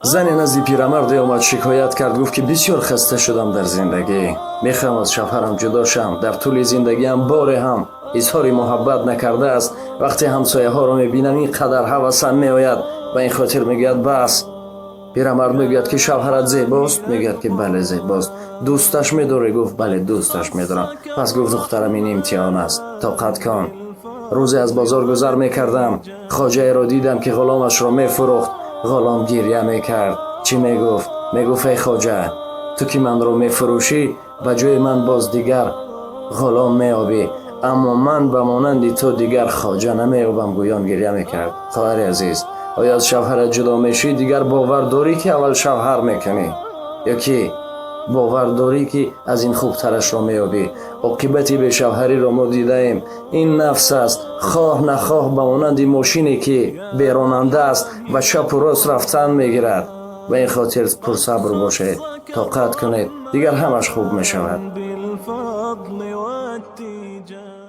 Зане назди пирамарде омад, шикоят кард, гуфт, ки бисёр хаста шудам дар зиндагӣ, мехоҳам аз шавҳарам ҷудо шам. Дар тӯли зиндагиам боре ҳам изҳори муҳаббат накардааст. Вақте ҳамсояҳоро мебинам, ин қадар ҳавасам меояд. Ба ин хотир мегӯяд, бас. Пирамард мегӯяд, ки шавҳарат зебост? Мегӯяд, ки бале, зебост. Дӯсташ медорӣ? Гуфт: бале, дӯсташ медорам. Пас гуфт: духтарам, ин имтиҳон аст, тоқат кун. Рӯзе аз бозор гузар мекардам, хоҷаеро дидам, ки ғуломашро мефурӯхт. Ғулом гиря мекард. Чӣ мегуфт? Мегуфт: эй хоҷа, ту ки манро мефурӯшӣ, ба ҷои ман боз дигар ғулом меёбӣ, аммо ман ба монанди ту дигар хоҷа намеёбам, гӯён гиря мекард. Хоҳари азиз, оё аз шавҳарат ҷудо мешӣ, дигар бовар дорӣ, ки аввал шавҳар мекунӣ, ё ки бовар дорӣ, ки аз ин хубтарашро меёбӣ? Оқибати бешавҳариро мо дидаем. Ин нафс аст, хоҳ нахоҳ, ба монанди мошине, ки беронанда аст, ба чапу рост рафтан мегирад. Ба ин хотир пурсабр бошед, тоқат кунед, дигар ҳамаш хуб мешавад. بالفضل والتيجان.